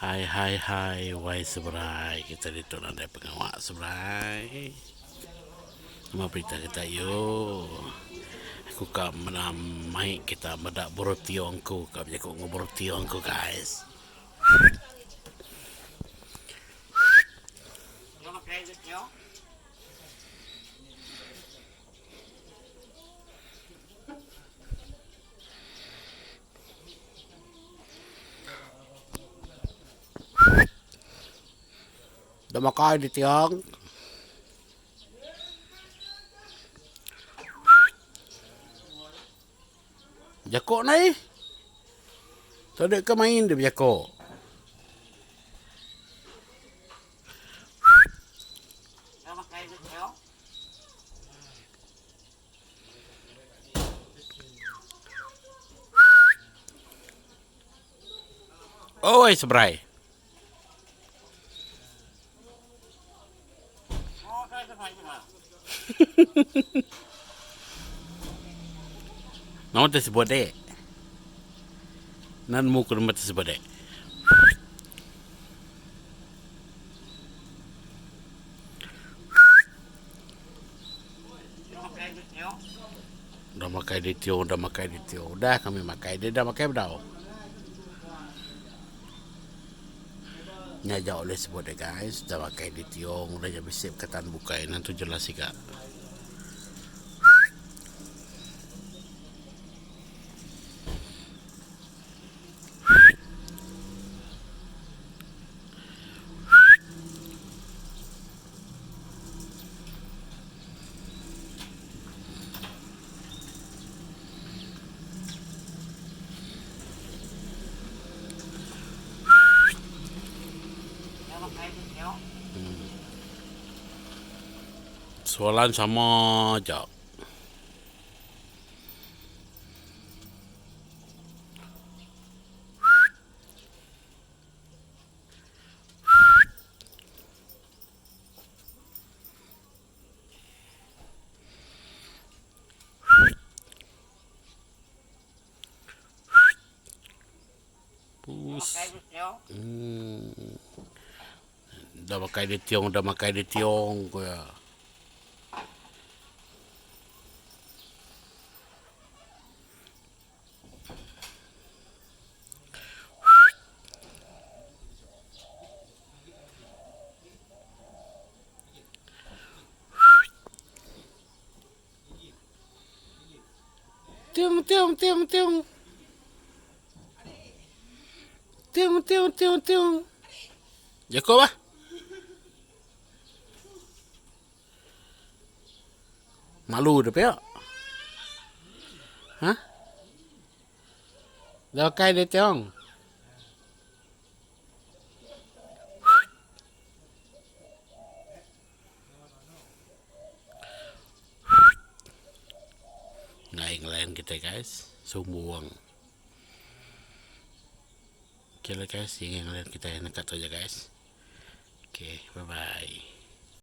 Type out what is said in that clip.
Hai hai hai wai seberai kita ditu nadai pengawa seberai. Nama berita kita yu. Aku ka meda mai kita meda buru tiong ku ka bejaku enggau buru tiong ku guys. Da makai di tiang. Jako nai. Tadi ke main dia bejako. Oi seberai. Nama te sebut dek? Nan mu ku nama te sebut dek. Udah makai di tiong, udah makai di tiong. Udah kami makai, dia dah makai bedau. Nya aja ulih sebut dia guys, udah makai di tiong, udah nya bisi perkataan bukai nan tu jelas siga. Soalan sama aja. Pus. Hmm. Dah makai di tiong, dah makai di tiong ku iya. Tiung tiung tiung tiung. Tiung tiung tiung tiung. Jaku bah. Malu deh pia. Hah? Dah kai deh tiong. Enggai ngelayan kitai guys, sumbung. Okay lah guys, ingin ngelayan kitai neka tu aja guys. Okay, bye bye.